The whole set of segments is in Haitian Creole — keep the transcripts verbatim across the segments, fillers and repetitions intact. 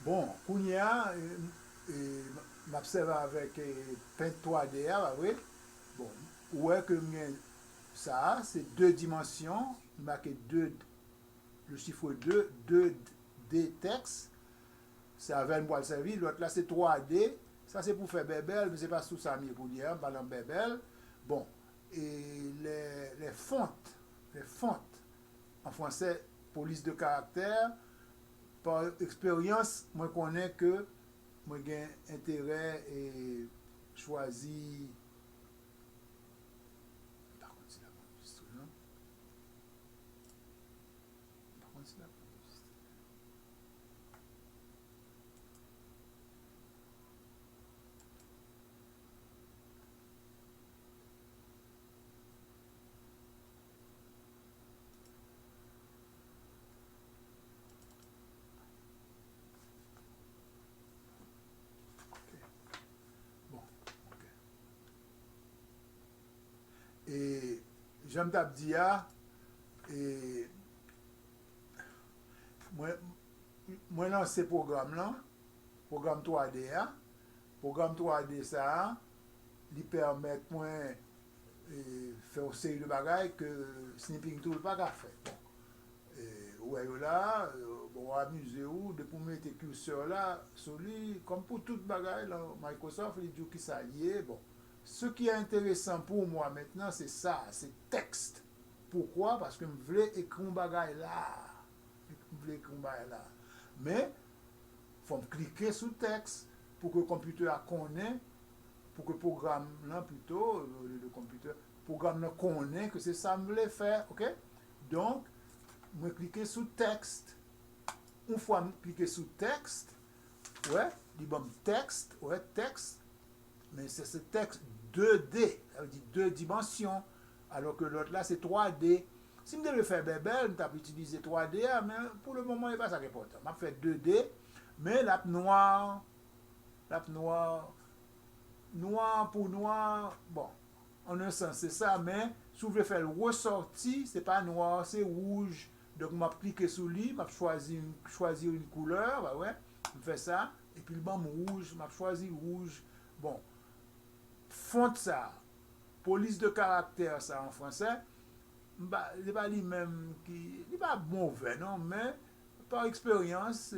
Bon, kounye a, e, e, m ap sèvi avèk, e, pent twa D a, pa vre? Bon, ou wè ke m gen sa a, se de dimansyon, li make de, le chiffre de, de D tèks, se avè l m pral sèvi, lòt la se twa D, sa se pou fè bèbèl, men se pa sou sa m ye kounye a, m pa nan bèbèl. Bon, e les, les fontes, les fontes, en français, police de caractère, pa eksperyans, mwen konnen ke mwen gen enterè e chwazi, m pa konn si l ap anrejistre non. M pa konn si l ap anrejistre. Ok. Bon, ok. E jan m t ap di a, e mwen, mwen lanse pwogram lan, pwogram twa D a. Pwogram twa D sa a, li pèmèt mwen, e, fè yon seri de bagay ke Snipping Tool pa ka fè. Bon, e, ou wè yo la, e, bon, w amize w, depi w mete cursor la sou li, kòm pou tout bagay lan Microsoft, li di w kisa l ye. Bon, ce qui est intéressant pour moi maintenant, c'est ça, c'est texte. Poukwa? Paske m vle ekri yon bagay la. M vle ekri yon bagay la. Men, fò m klike sou tèks pou ke konpitè a konnen, pou ke pwogram lan pito, le, le, le konpitè, pwogram lan konnen ke se sa m vle fè, ok? Donk, mwen klike sou tèks. Yon fwa m klike sou tèks, wè, li ban m tèks, wè, tèks, men se, se tèks de D, sa vle di de dimansyon, alò ke lòt la se twa D. Si m te vle fè bèbèl, m t ap itilize twa D a, men pou le moman, e pa sa k enpòtan. M ap fè de D, men l ap nwa, l ap nwa, nwa pou nwa, bon, an yon sans, se sa, men si w vle fè l resòti, se pa nwa, se wouj. Donk, m ap klike sou li, m ap chwazi, chwazi yon koulè, pa vre? M fè sa, epi l ban m wouj, m ap chwazi wouj. Bon, font sa, police de caractère sa an fransè, m pa, se pa li menm ki, li pa move non, men pa eksperyans, e,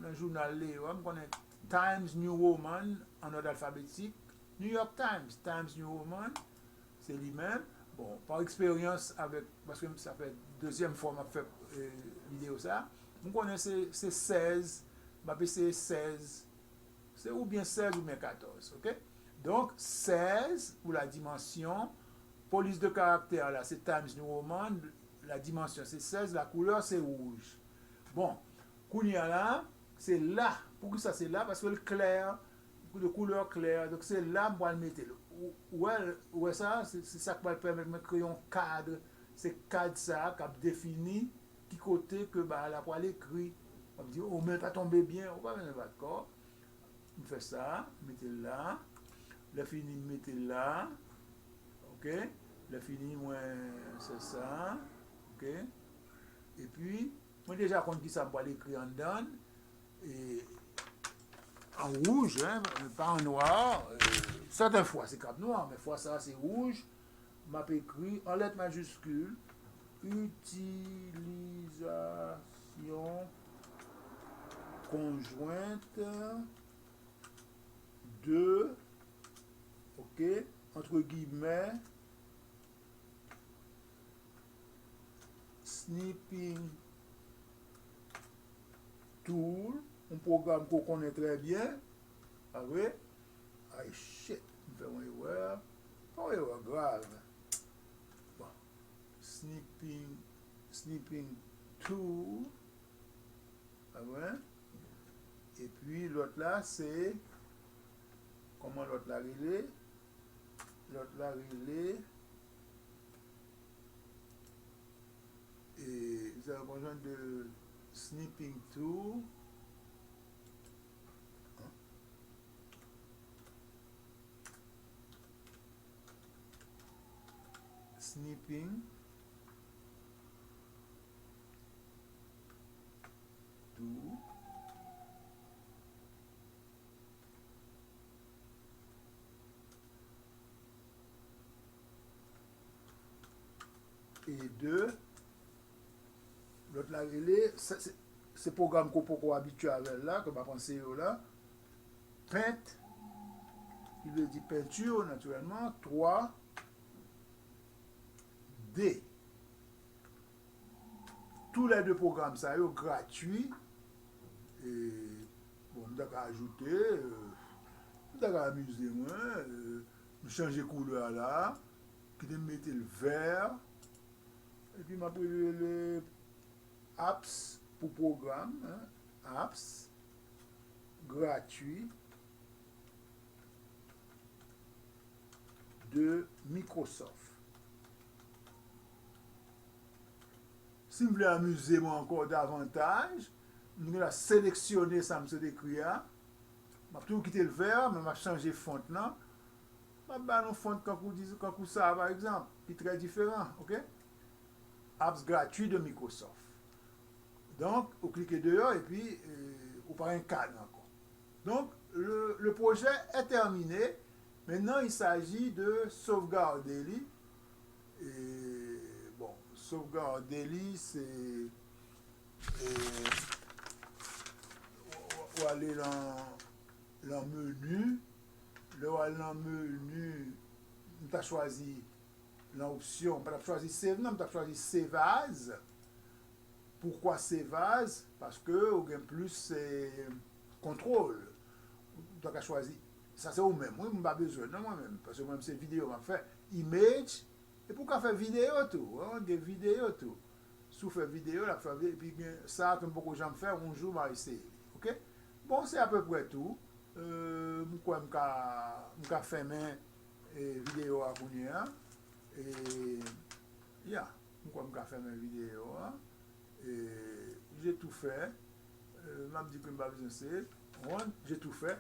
nan jounal Leo a, m konnen Times New Roman an òd alfabetik, New York Times, Times New Roman, se li menm. Bon, pa eksperyans avèk, paske sa fè dezyèm fwa m ap fè, e, videyo sa, m konnen se, se sèz, m ap eseye sèz, se oubyen sèz oubyen katòz, ok? Donk, sèz pou la dimansyon, police de caractère la, se Times New Roman, la dimansyon se sèz, la koulè se wouj. Bon, kounye a la, se la. Poukisa se la? Paske l klè, de koulè klè. Donk, se la m pral mete l. Ou, ou wè, ou wè sa? Se, se sa k pral pèmèt mwen kreye yon kad. Se kad sa a k ap defini ki kote ke bagay la pral ekri. W ap di, o, men l pa tonbe byen. Ou pa bezwen bat kò w. M fè sa, m mete l la. Lè fini, m mete l la. Ok? Lè fini, mwen fè sa. Ok? Epi, mwen deja konn kisa m pral ekri anndan l. E, an wouj, en, pa an nwa. E, sèten fwa, se k ap nwa, men fwa sa a, se wouj. M ap ekri an lèt majiskil, itilizasyon konjwent de, ok, antre giyimè, snipping tool, yon pwogram ke w konnen trè byen, pa vre? Ay, shit, m fè yon erè. Pa yon erè grav. Bon. Snipping, snipping tool. Pa vre? Epi lòt la, se, kòman lòt la rele? Lòt la rele, e, se yon konjwent de snipping tool. Snipping tool. E de, lòt la rele, se, se, se pwogram ke w poko abitye avè l la, ke m ap anseye w la. Paint, ki vle di penti, natirèlman, twa, de. Tou lè de pwogram sa yo gratui. E, bon, m ta ka ajoute, euh, m ta ka amize mwen, euh, m chanje koulè la, kite m mete l vè, epi m ap rele apps pou pwogram, hein, apps gratui de Microsoft. Si m vle amize mwen ankò davantaj, m gen dwa seleksyone sa m sot ekri a. M ap toujou kite l vè, men m ap chanje font lan. M ap ba nou font kankou, di, kankou sa a, pa egzanp, ki trè diferan, oke? Apps gratuit de Microsoft. Donk, ou klike deyò epi, euh, ou pa gen kad ankò. Donc, le, le projet est terminé. Maintenant, il s'agit de sauvegarder li. E, bon, sauvegarder li, se, e, w, w, w ale lan, lan meni. Lè w al lan meni, m ta chwazi lan opsyon, m pa t ap chwazi save non, m t ap chwazi save as. Poukwa save as? Paske ou gen plis, eh, kontwòl. Ou ta ka chwazi. Sa se ou menm, wi, m pa bezwen non mwen menm. Paske mwen menm se videyo m ap fè. Image, epi ou ka fè videyo tou, hein, gen videyo tou. Si w fè videyo, l ap fè videyo, epi gen sa ke m poko janm fè, yon jou m a eseye li. Oke? Bon, se apeprè tou. Euh, m kwè m ka, m ka fèmen, eh, videyo a kounye a. E, ya, m kwè m ka fèmen videyo a. E, j'ai tout fait. Euh, m ap di ke m pa bezwen save. Run, j'ai tout fait.